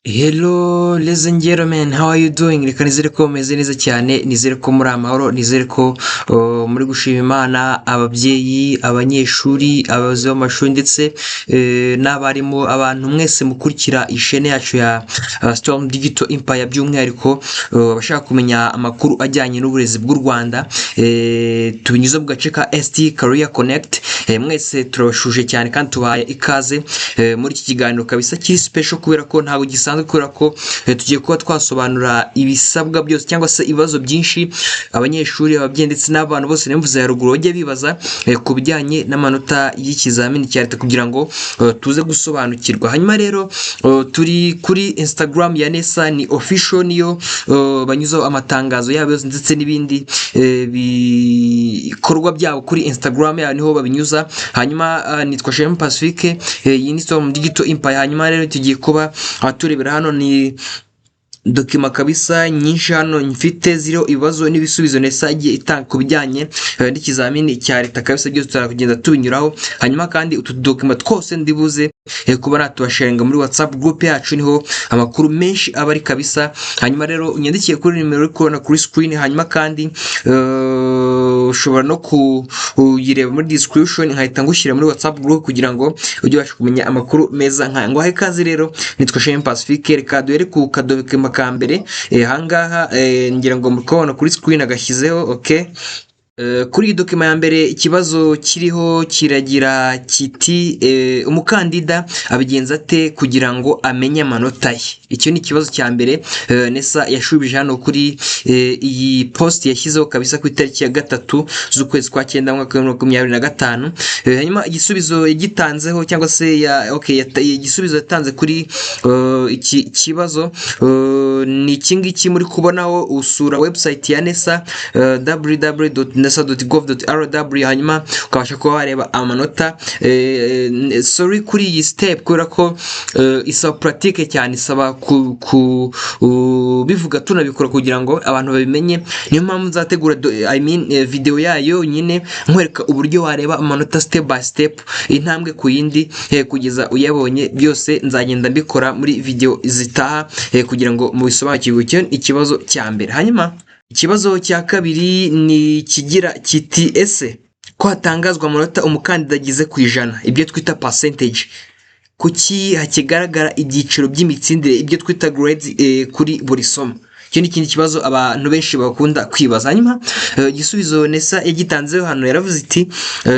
Hello, ladies and gentlemen, how are you doing? Reka nizere ko mumeze neza cyane, nizere ko muri amahoro, nizere ko muri gushima Imana, ababyeyi, abanyeshuri, abayobozi b'amashuri ndetse n'abarimu, abantu mwese mukurikira ishene yacu ya Storm Digital Empire, by'umwihariko abashaka kumenya amakuru ajyanye n'uburezi bw'u Rwanda, tubinyuze mu gace ka ST Career Connect, mwese turabashuje cyane kandi tubahaye ikaze muri iki kiganiro kabisa kiri special, kubera ko ntabwo gisanzwe, kubera ko tugiye kuba twasobanura ibisabwa byose cyangwa se ibibazo byinshi abanyeshuri, ababyeyi ndetse n'abantu bose nemvuze haruguru bajya bibaza ku bijyanye n'amanota y'ikizamini cya leta, kugira ngo tuze gusobanukirwa. Hanyuma rero turi kuri Instagram ya NESA, ni official, niyo banyuzaho amatangazo yabo yose ndetse n'ibindi bikorwa byabo. Kuri Instagram yabo niho babinyuza. Hanyuma nitwa Shema Pacifique, iyi ni Storm Digital Empire. Hanyuma rero tugiye kuba turebera hano ni document kabisa nyinshi hano mfite ziriho ibibazo n'ibisubizo NESA igiye itanga ku bijyanye n'ikizamini cya leta kabisa. Byose turakugenda tubinyuraho. Hanyuma kandi utu document twose ndibuze kuba natubasharinga muri WhatsApp group yacu, niho amakuru menshi aba ari kabisa. Hanyuma rero unyandikiye kuri nimero uri kubona kuri screen. Hanyuma kandi ushobora no kuyireba muri description, nkahita ngushyira muri WhatsApp group kugira ngo ujye ubasha kumenya amakuru meza nkaya. Ngo ikaze rero, nitwa Shema Pacifique. Reka duhere ku kadocument ka mbere. Ahangaha ngira ngo muri kubona kuri screen agashyizeho. Okay. Kuri iyi document ya mbere, ikibazo kiriho kiragira kiti: "Umukandida abigenza ate kugira ngo amenye amanota ye?" Icyo ni ikibazo cya mbere NESA yashubije hano kuri iyi post yashyizeho kabisa ku itariki ya 3 z'ukwezi kwa 9 mu mwaka wa 2025. Hanyuma igisubizo yagitanzeho cyangwa se ya, okay, igisubizo yatanze kuri iki kibazo ni iki ngiki muri kubonaho: usura website ya NESA, www.nesa.gov.rw, hanyuma ukabasha kuba wareba amanota. Sorry kuri iyi step, kubera ko isaba pratique cyane, isaba ku bivuga tunabikora kugira ngo abantu babimenye. Niyo mpamvu nzategura I mean, video yayo nyine nkwereka uburyo wareba amanota step by step, intambwe ku yindi, kugeza uyabonye. Byose nzagenda mbikora muri video zitaha kugira ngo mubisobanukirwe. Icyo ni ikibazo cya mbere. Hanyuma ikibazo cya kabiri ni kigira kiti: "Ese ko hatangazwa amanota umukandida agize ku ijana, ibyo twita percentage, kuki hakigaragara ibyiciro by'imitsindire, ibyo twita grades, kuri buri somo?" Icyo ni ikindi kibazo abantu benshi bakunda kwibaza. Hanyuma igisubizo NESA yagitanzeho hano, yaravuze iti: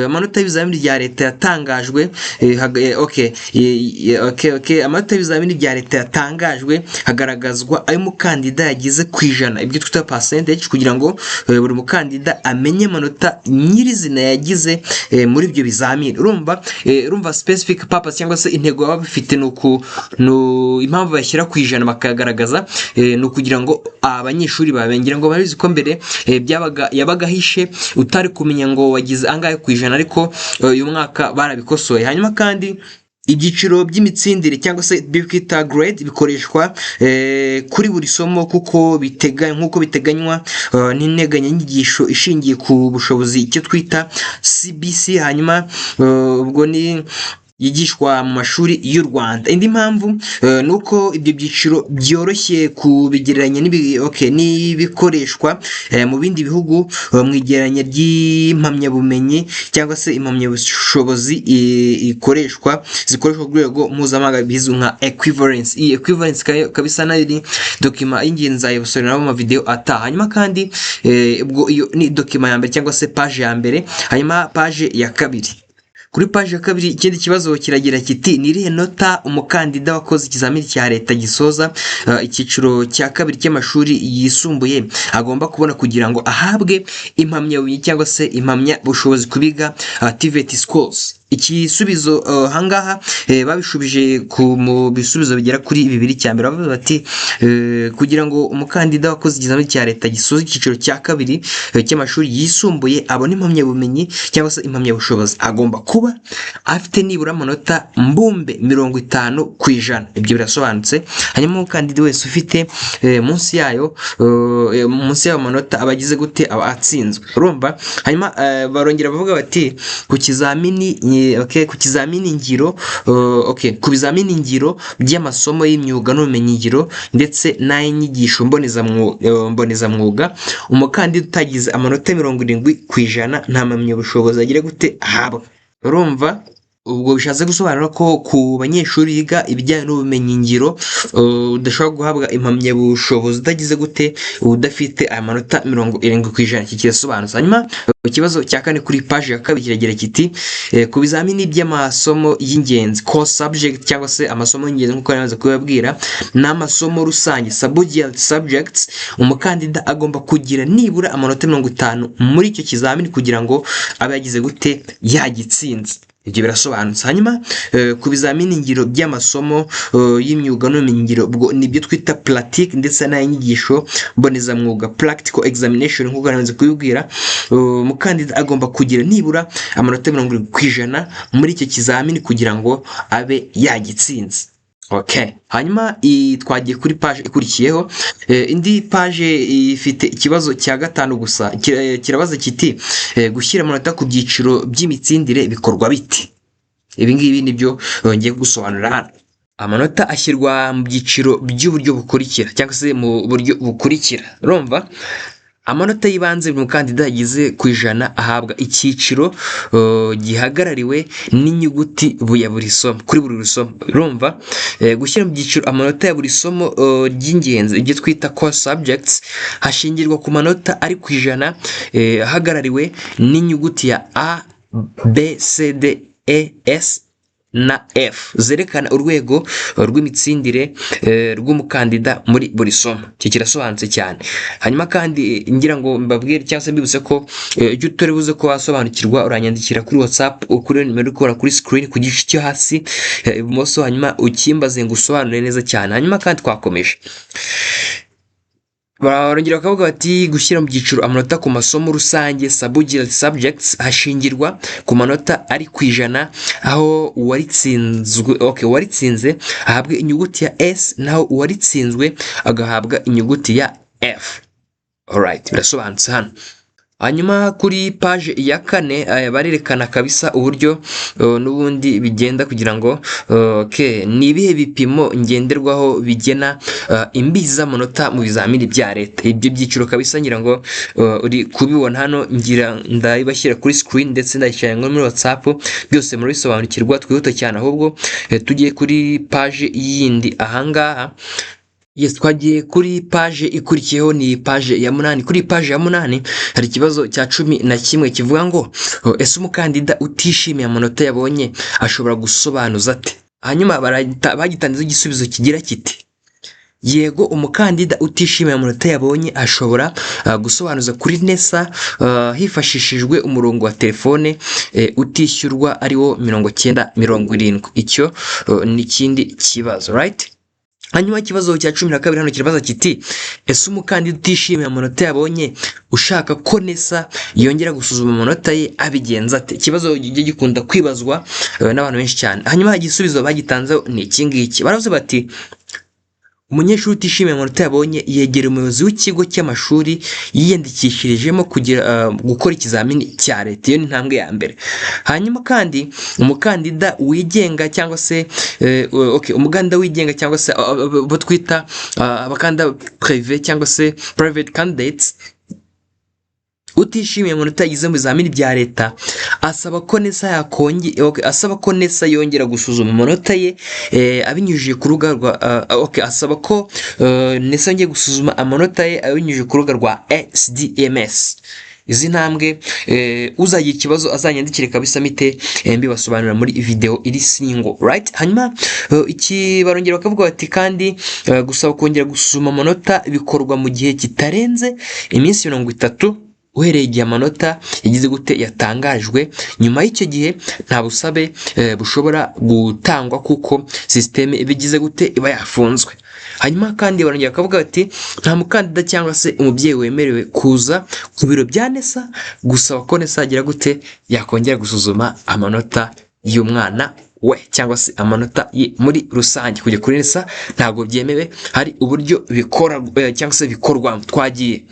"Amanota y'ibizamini bya leta yatangajwe, okay, okay, amanota y'ibizamini bya leta yatangajwe hagaragazwa ayo umukandida yagize ku ijana, ibyo twita percentage, kugira ngo buri mukandida amenye amanota nyirizina yagize muri ibyo bizamini." Urumva specific purpose cyangwa se intego baba bafite ni uku, impamvu bashyira ku ijana bakayagaragaza ni ukugira ngo abanyeshuri babengira ngo barabizi ko mbere byabaga yabaga ahishe, utari kumenya ngo wagize angahe ku ijana, ariko uyu mwaka barabikosoye. Hanyuma kandi ibyiciro by'imitsindire cyangwa se ibyo twita grade bikoreshwa kuri buri somo kuko bitega nk'uko biteganywa n'integanyanyigisho ishingiye ku bushobozi, icyo twita CBC. Hanyuma ubwo ni yigishwa mu mashuri y'u Rwanda. Indi mpamvu ni uko ibyo byiciro byoroshye kubigereranya okay, n'ibikoreshwa mu bindi bihugu mu igereranya ry'impamyabumenyi cyangwa se impamyabushobozi ikoreshwa zikoreshwa ku rwego mpuzamahanga, bizwi nka equivalence. Iyi equivalence kabisa nayo ni document y'ingenzi, nzayibasobanurira mu mavideo ataha. Hanyuma kandi ubwo iyo ni document ya mbere cyangwa se page ya mbere. Hanyuma page ya kabiri, kuri page ya kabiri ikindi kibazo kiragira kiti: "Ni irihe nota umukandida wakoze ikizamini cya leta gisoza icyiciro cya kabiri cy'amashuri yisumbuye agomba kubona kugira ngo ahabwe impamyabumenyi cyangwa se impamyabushobozi ku biga TVET schools?" Igisubizo ahangaha babishubije ku mu bisubizo bigera kuri bibiri. Cya mbere bavuze bati: kugira ngo umukandida wakoze ikizamini cya leta gisoza icyiciro cya kabiri cy'amashuri yisumbuye abone impamyabumenyi cyangwa se impamyabushobozi, agomba kuba afite nibura amanota mbumbe 50%. Ibyo birasobanutse. Hanyuma umukandida wese ufite munsi yayo, munsi y'ayo manota, aba agize gute? Aba atsinzwe. Urumva? Hanyuma barongera bavuga bati ku kizamini okay, ku kizamini ngiro, okay, ku bizamini ngiro by'amasomo y'imyuga n'ubumenyingiro ndetse n'ay'inyigisho mbonezamwuga, umukandida utagize amanota 70% nta mpamyabushobozi agira gute ahabwa. Urumva ubwo bishatse gusobanura ko ku banyeshuri biga ibijyanye n'ubumenyingiro udashobora guhabwa impamyabushobozi utagize gute, udafite aya manota 70%. Iki kirasobanutse. Hanyuma ikibazo cya kane kuri paji ya kabiri kiragira kiti: ku bizamini by'amasomo y'ingenzi, core subject, cyangwa se amasomo y'ingenzi nk'uko namaze kubibabwira, ni amasomo rusange, subject subjects, umukandida agomba kugira nibura amanota 50 muri icyo kizamini kugira ngo abe yagize gute, yagitsinze. Ibyo birasobanutse. Hanyuma ku bizamini ngiro by'amasomo y'imyuga n'ubumenyingiro, ubwo nibyo twita pratique, ndetse n'ay'inyigisho mbonezamwuga, practical examination, nk'uko namaze kubibwira, umukandida agomba kugira nibura amanota 70% muri icyo kizamini kugira ngo abe yagitsinze. Okay. Hanyuma twagiye kuri page ikurikiyeho. Indi page ifite ikibazo cya gatanu gusa. Kirabaza kiti: gushyira amanota ku byiciro by'imitsindire bikorwa bite? Ibi ngibi nibyo ngiye gusobanurira hano. Amanota ashyirwa mu byiciro by'uburyo bukurikira, cyangwa se mu buryo bukurikira. Urumva, amanota y'ibanze buri mukandida yagize ku ijana ahabwa icyiciro gihagarariwe n'inyuguti ya buri somo, kuri buri somo. Urumva, gushyira mu byiciro amanota ya buri somo ry'ingenzi, ibyo twita core subjects, hashingirwa ku manota ari ku ijana ahagarariwe n'inyuguti ya A, B, C, D, E, S na F, zerekana urwego rw'imitsindire rw'umukandida muri buri somo. Icyo kirasobanutse cyane. Hanyuma kandi ngira ngo mbabwire cyangwa se mbibutse ko icyo utari buze ko wasobanukirwa, uranyandikira kuri WhatsApp kuri nimero uri kubona kuri screen ku gice cyo hasi ibumoso, hanyuma ukimbaze ngo usobanure neza cyane. Hanyuma kandi twakomeje, barongera bakavuga bati: gushyira mu byiciro amanota ku masomo rusange, subject subjects, hashingirwa ku manota ari ku ijana, aho uwaritsinzwe, okay, uwaritsinze ahabwa inyuguti ya S, naho uwaritsinzwe agahabwa inyuguti ya F. Alright, birasobanutse hano. Hanyuma kuri page ya kane barerekana kabisa uburyo n'ubundi bigenda kugira ngo okay, ni ibihe bipimo ngenderwaho bigena imbizi z'amanota mu bizamini bya leta. Ibyo byiciro kabisa ngira ngo uri kubibona hano, ngira ndabibashyira kuri screen ndetse ndayishyira no muri WhatsApp, byose murabisobanukirwa. Twihuta cyane ahubwo tugiye kuri page yindi ahangaha. Yes, twagiye kuri page ikurikiyeho, ni page ya munani. Kuri page ya munani hari ikibazo cya 11 kivuga ngo: oh, ese umukandida utishimiye amanota yabonye ashobora gusobanuza ate? Hanyuma bagitanzeho igisubizo kigira kiti: yego, umukandida utishimiye amanota yabonye ashobora gusobanuza kuri NESA hifashishijwe umurongo wa telefone utishyurwa, ariwo 9070. Icyo ni ikindi kibazo, right? Hanyuma ikibazo cya 12 hano kirabaza kiti: ese umukandida utishimiye amanota yabonye ushaka ko NESA yongera gusuzuma amanota ye abigenza ate? Ikibazo kijya gikunda kwibazwa n'abantu benshi cyane. Hanyuma igisubizo bagitanzeho ni iki ngiki. Baravuze bati: umunyeshuri utishimiye amanota yabonye yegera umuyobozi w'ikigo cy'amashuri yiyandikishirijemo kugira gukora ikizamini cya leta. Iyo ni intambwe ya mbere. Hanyuma kandi umukandida wigenga cyangwa se okay, umukandida wigenga cyangwa se abo twita abakandida privé cyangwa se private candidates utishimiye amanota yagize mu bizamini bya leta asaba ko NESA yakonge, okay, asaba ko NESA yongera gusuzuma amanota ye abinyujije ku rubuga rwa okay, asaba ko NESA yongera gusuzuma amanota ye abinyujije ku rubuga rwa SDMS. Izi ntambwe, uzagira ikibazo azanyandikire kabisa mite mbibasobanurira muri video iri single, right? Hanyuma iki barongera bakavuga bati: kandi gusaba kongera gusuzuma amanota bikorwa mu gihe kitarenze iminsi 30 uhereye igihe amanota yagize gute, yatangajwe. Nyuma y'icyo gihe nta busabe bushobora gutangwa kuko sisiteme iba igize gute, iba yafunzwe. Hanyuma kandi barongera bakavuga bati: nta mukandida cyangwa se umubyeyi wemerewe kuza ku biro bya NESA gusaba ko NESA yagira gute, yakongera gusuzuma amanota y'umwana we cyangwa se amanota ye muri rusange. Kujya kuri NESA ntabwo byemewe, hari uburyo bikora cyangwa se bikorwamo. Twagiye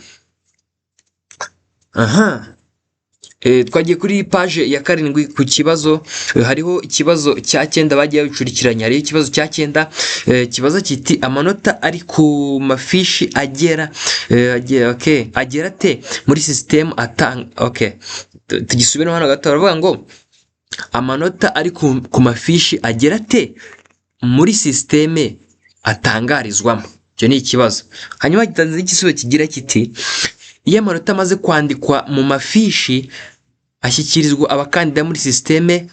aha. Twagiye kuri page ya 7 ku kibazo, hariho ikibazo cya 9 bagiye babicurikiranya. Hariho ikibazo cya 9 kibaza kiti: amanota ari ku mafishi agera okay, agera te muri system atanga? Okay, tugisubiremo hano gato. Baravuga ngo amanota ari ku mafishi agera te muri système atangarizwamo? Icyo ni ikibazo. Hanyuma gitanze igisubizo kigira kiti: iyo amanota amaze kwandikwa mu mafishi, ashyikirizwa abakandida muri système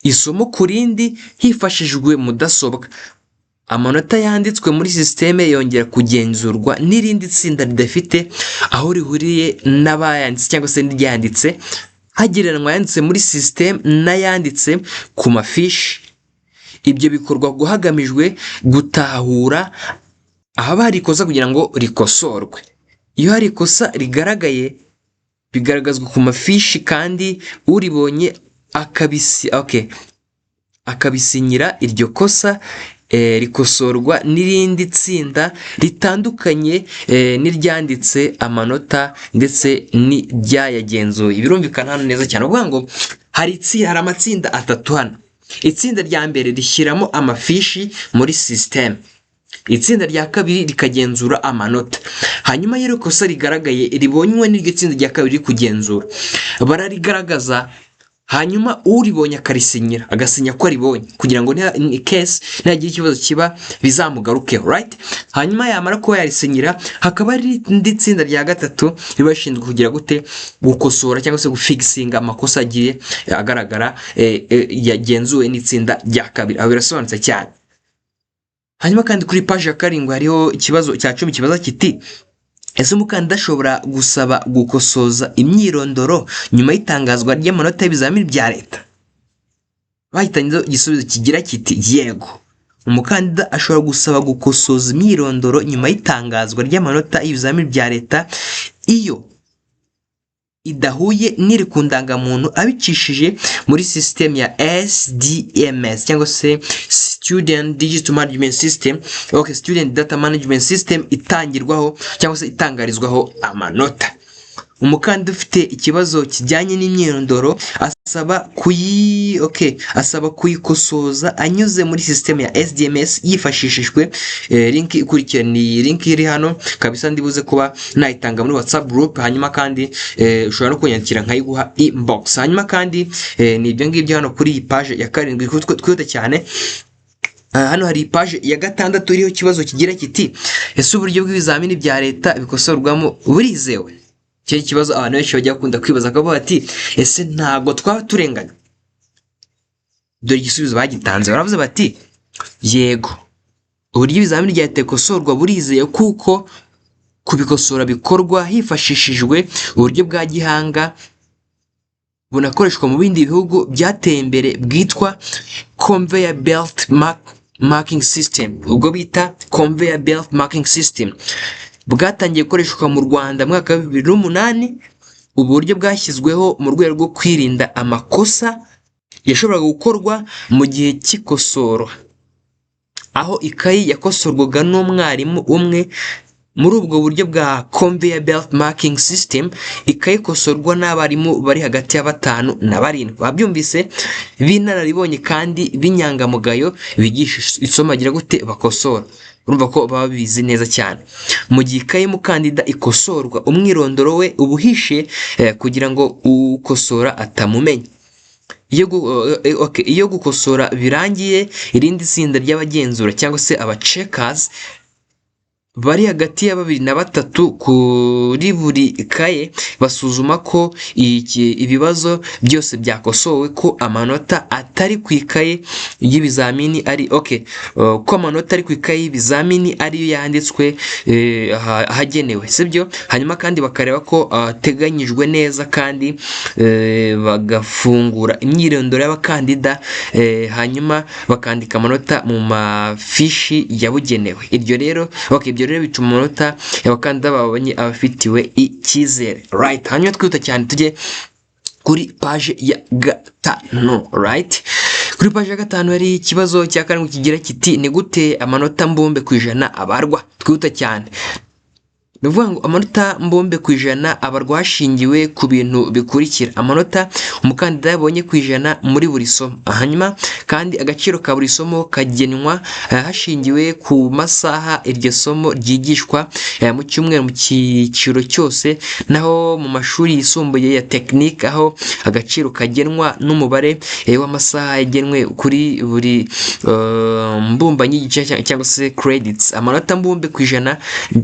isomo ku rindi hifashishijwe mudasobwa. Amanota yanditswe muri système yongera kugenzurwa n'irindi tsinda ridafite aho rihuriye n'abayanditse cyangwa se n'iryanditse, hagereranywa ayanditse muri système n'ayanditse ku mafishi. Ibyo bikorwa hagamijwe gutahura ahaba hari ikosa kugira ngo rikosorwe. Iyo hari ikosa rigaragaye, bigaragazwa ku mafishi kandi uribonye okay, akabisinyira. Iryo kosa rikosorwa n'irindi tsinda ritandukanye n'iryanditse amanota ndetse n'iryayagenzuye. Birumvikana hano neza cyane. Uvuga ngo hari amatsinda atatu hano. Itsinda rya mbere rishyiramo amafishi muri système, itsinda rya kabiri rikagenzura amanota. Hanyuma iyo ikosa rigaragaye, ribonywe n'iryo tsinda rya kabiri riri kugenzura, bararigaragaza, hanyuma uribonye akarisinyira, agasinya ko aribonye, kugira ngo in case nihagira ikibazo kiba bizamugarukeho, right? Hanyuma yamara kuba yarisinyira, hakaba hari irindi tsinda rya gatatu riba rishinzwe kugira gute? Gukosora cyangwa se gufixinga amakosa agiye agaragara yagenzuwe n'itsinda rya kabiri. Aho birasobanutse cyane. Hanyuma kandi kuri paji ya 7 hariho ikibazo cya 10 kibaza kiti: ese umukandida ashobora gusaba gukosoza imyirondoro nyuma y'itangazwa ry'amanota y'ibizamini bya leta? Bahitanyeho igisubizo kigira kiti: yego, umukandida ashobora gusaba gukosoza imyirondoro nyuma y'itangazwa ry'amanota y'ibizamini bya leta iyo idahuye n'iri ku ndangamuntu, abicishije muri sisitemu ya SDMS cyangwa se Student Digital Management System, okay, Student Data Management System, itangirwaho cyangwa se itangarizwaho amanota. Umukandida ufite ikibazo kijyanye n'imyirondoro asaba kuyi okay, asaba kuyikosoza anyuze muri sisitemu ya SDMS yifashishijwe link ikurikira. Ni link iri hano kabisa, ndibuze kuba nayitanga muri WhatsApp group. Hanyuma kandi ushobora no kunyandikira nkayiguha inbox. Hanyuma kandi ni ibyo ngibyo hano kuri iyi page ya 7. Twihuta cyane. Hano hari page ya 6 iriho ikibazo kigira kiti: ese uburyo bw'ibizamini bya leta bikosorwamo burizewe? Icyo kibazo abantu benshi bajya bakunda kwibaza, bakavuga bati: ese ntabwo twaba turenganya? Dore igisubizo bagitanze. Baravuze bati: yego, uburyo ibizamini bya leta bikosorwa burizeye, kuko kubikosora bikorwa hifashishijwe uburyo bwa gihanga bunakoreshwa mu bindi bihugu byateye imbere bwitwa conveyor belt marking system. Ubwo bita conveyor belt marking system bwatangiye gukoreshwa mu Rwanda mu mwaka wa 2008. Ubu buryo bwashyizweho mu rwego rwo kwirinda amakosa yashoboraga gukorwa mu gihe cy'ikosorwa, aho ikayi yakosorwaga n'umwarimu umwe. Muri ubwo buryo bwa conveyor belt marking system, ikayi ikosorwa n'abarimu bari hagati ya batanu na barindwi babyumvise, b'inararibonye kandi b'inyangamugayo, bigisha isomo bagira gute? Bakosora. Urumva ko baba babizi neza cyane. Mu gihe ikayi y'umukandida ikosorwa, umwirondoro we uba uhishe kugira ngo ukosora atamumenya. Okay, iyo gukosora birangiye, irindi tsinda ry'abagenzura cyangwa se abacheckers bari hagati ya babiri na batatu kuri buri kaye basuzuma ko ibibazo byose byakosowe, ko amanota atari ku ikaye y'ibizamini ari okay, ko amanota ari ku ikaye y'ibizamini ariyo yanditswe ahagenewe, sibyo? Hanyuma kandi bakareba ko ateganyijwe neza, kandi bagafungura imyirondoro y'abakandida, hanyuma bakandika amanota mu mafishi yabugenewe. Iryo rero okay, ibyo rero bituma amanota y'abakandida babonye abafitiwe icyizere, right? Hanyuma twihuta cyane tujye kuri page ya 5, right? Kuri page ya 5 hari ikibazo cya 7 kigira kiti: ni gute amanota mbumbe ku ijana abarwa? Twihuta cyane. Ni ukuvuga ngo amanota mbumbe ku ijana abarwa hashingiwe ku bintu bikurikira: amanota umukandida yabonye ku ijana muri buri somo. Hanyuma kandi agaciro ka buri somo kagenwa hashingiwe ku masaha iryo somo ryigishwa mu cyumweru mu cyiciro cyose. Naho mu mashuri yisumbuye ya tekinike, aho agaciro kagenwa n'umubare w'amasaha yagenwe kuri buri mbumbanyigice cyangwa se credits. Amanota mbumbe ku ijana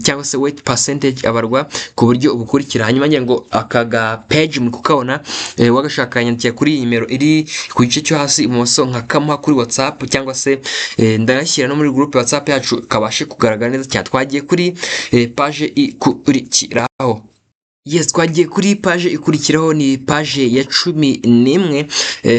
cyangwa se weight percentage abarwa ku buryo bukurikira. Hanyuma ngira ngo aka ga page muri kukabona, wagashaka yandikira kuri iyi nimero iri ku gice cyo hasi ibumoso, nka kamuha kuri WhatsApp, cyangwa se ndagashyira no muri group WhatsApp yacu kabashe kugaragara neza cyane. Twagiye kuri page ikurikiraho. Yes, twagiye kuri page ikurikiraho, ni page ya 11.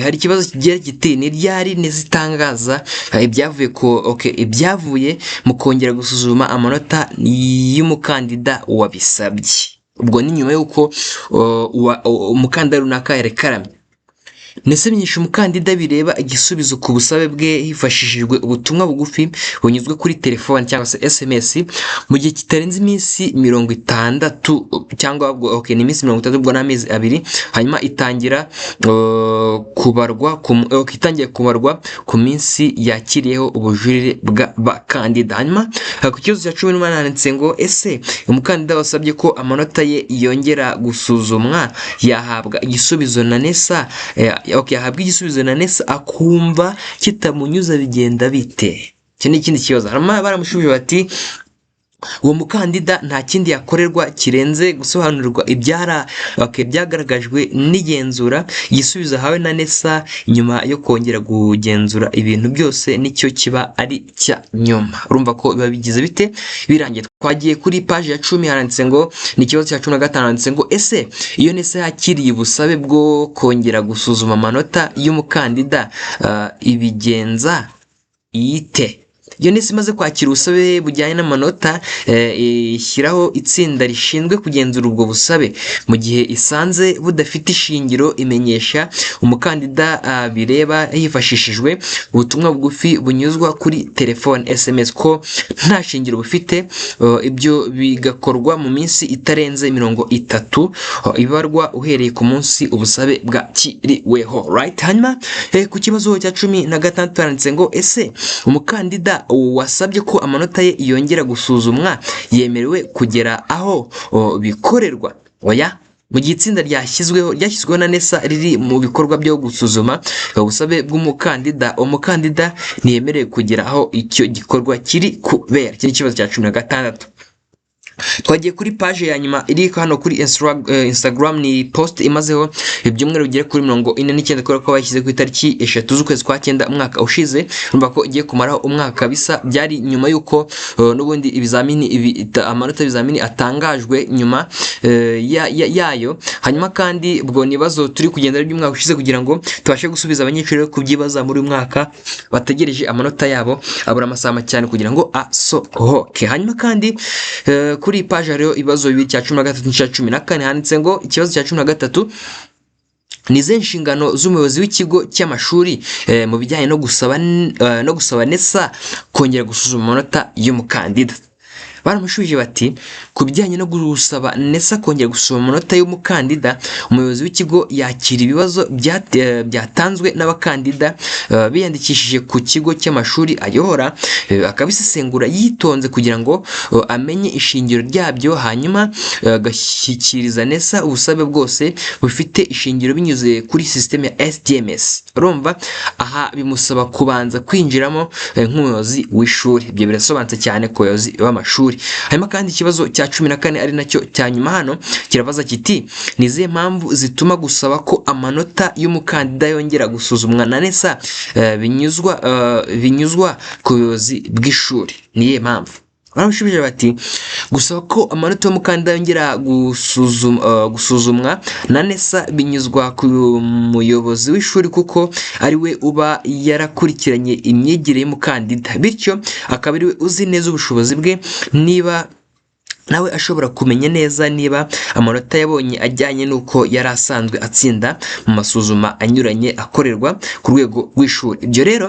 Hari ikibazo kigira kiti: "Ni ryari ntizitangaza ibyavuye ku, okay, ibyavuye mu kongera gusuzuma amanota y'umukandida wabisabye?" Ubwo ni nyuma y'uko umukandida runaka yarekaramye. NESA imenyesha umukandida bireba igisubizo ku busabe bwe hifashishijwe ubutumwa bugufi bunyuzwe kuri telefone cyangwa se SMS mu gihe kitarenze iminsi 60, cyangwa okay, ni iminsi 60, ubwo ni amezi 2. Hanyuma itangira kubarwa ku, okay, itangiye kubarwa ku minsi yakiriyeho ubujurire bw'abakandida. Hanyuma ku kibazo cya 18 handitse ngo: "Ese umukandida wasabye ko amanota ye yongera gusuzumwa yahabwa igisubizo na NESA, okay, yahabwa igisubizo na NESA akumva kitamunyuza, bigenda bite?" Iki ni ikindi kibazo. Hanyuma baramushubije bati: "Uwo mukandida nta kindi yakorerwa kirenze gusobanurirwa ibyara, okay, byagaragajwe n'igenzura. Igisubizo ahawe na NESA nyuma yo kongera kugenzura ibintu byose nicyo kiba ari cya nyuma." Urumva ko biba bigize bite? Birangiye. Twagiye kuri paji ya 10, handitse ngo, ni ikibazo cya 15, handitse ngo: "Ese iyo NESA yakiriye ubusabe bwo kongera gusuzuma amanota y'umukandida ibigenza ite?" Iyo NESA imaze kwakira ubusabe bujyanye n'amanota, ishyiraho itsinda rishinzwe kugenzura ubwo busabe. Mu gihe isanze budafite ishingiro, imenyesha umukandida bireba hifashishijwe ubutumwa bugufi bunyuzwa kuri telefone, SMS, ko nta shingiro bufite. Ibyo bigakorwa mu minsi itarenze 30 ibarwa uhereye ku munsi ubusabe bwakiriweho, right? Hanyuma ku kibazo cya 16 handitse ngo: "Ese umukandida wasabye ko amanota ye yongera gusuzumwa yemerewe kugera aho bikorerwa?" Oya. Mu gihe itsinda ryashyizweho na NESA riri mu bikorwa byo gusuzuma ubusabe bw'umukandida, umukandida ntiyemerewe kugera aho icyo gikorwa kiri kubera. Iki ni ikibazo cya 16. Twagiye kuri page ya nyuma iri hano kuri Instagram. Ni post imazeho ibyumweru bigera kuri 49, kubera ko bashyize ku itariki 3 z'ukwezi kwa cyenda umwaka ushize. Urumva ko igiye kumaraho umwaka bisa. Byari nyuma y'uko n'ubundi ibizamini amanota y'ibizamini atangajwe nyuma yayo. Hanyuma kandi ubwo ni ibibazo turi kugenda by'umwaka ushize kugira ngo tubashe gusubiza abanyeshuri kubyibaza muri uyu mwaka bategereje amanota yabo, abura amasaha make cyane kugira ngo asohoke. Hanyuma kandi kuri iyi page hariho ibibazo bibiri, cya 13 n'icya 14. Handitse ngo, ikibazo cya 13: "Ni izihe nshingano z'umuyobozi w'ikigo cy'amashuri mu bijyanye no gusaba NESA kongera gusuzuma amanota y'umukandida?" Baramushubije bati: "Ku bijyanye no gusaba NESA kongera gusuzuma amanota y'umukandida, umuyobozi w'ikigo yakira ibibazo byatanzwe n'abakandida biyandikishije ku kigo cy'amashuri ayobora, akabisesengura yitonze kugira ngo amenye ishingiro ryabyo, hanyuma agashyikiriza NESA ubusabe bwose bufite ishingiro binyuze kuri sisiteme ya SDMS." Urumva aha bimusaba kubanza kwinjiramo nk'umuyobozi w'ishuri. Ibyo birasobanutse cyane ku bayobozi b'amashuri. Hanyuma kandi ikibazo cya 14, ari nacyo cya nyuma hano, kirabaza kiti: "Ni izihe mpamvu zituma gusaba ko amanota y'umukandida yongera gusuzumwa na NESA binyuzwa ku buyobozi bw'ishuri? Ni iyihe mpamvu?" Baramushubije bati: "Gusaba ko amanota y'umukandida yongera gusuzumwa na NESA binyuzwa ku muyobozi w'ishuri kuko ari we uba yarakurikiranye imyigire y'umukandida, bityo akaba ari we uzi neza ubushobozi bwe. Niba Nawe ashobora kumenya neza niba amanota yabonye ajyanye n'uko yari asanzwe atsinda mu masuzuma anyuranye akorerwa ku rwego rw'ishuri. Ibyo rero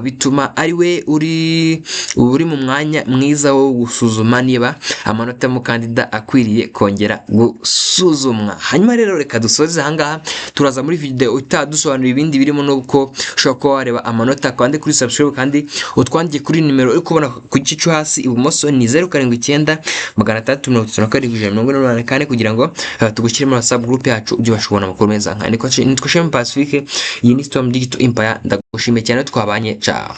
bituma ari we uri mu mwanya mwiza wo gusuzuma niba amanota y'umukandida akwiriye kongera gusuzumwa. Hanyuma rero reka dusoze ahangaha. Turaza muri video itaha dusobanura ibindi birimo n'uko ushobora kuba wareba amanota. Kandi kuri subscribe, kandi utwandikiye kuri nimero uri kubona ku gice cyo hasi ibumoso, ni 079637 144, kugira ngo tugushyire muri WhatsApp group yacu, ujye ubasha kubona amakuru meza nka. Nitwa Shema Pacifique, iyi ni Storm Digital Empire. Ndagushimiye cyane twabanye. Ciao.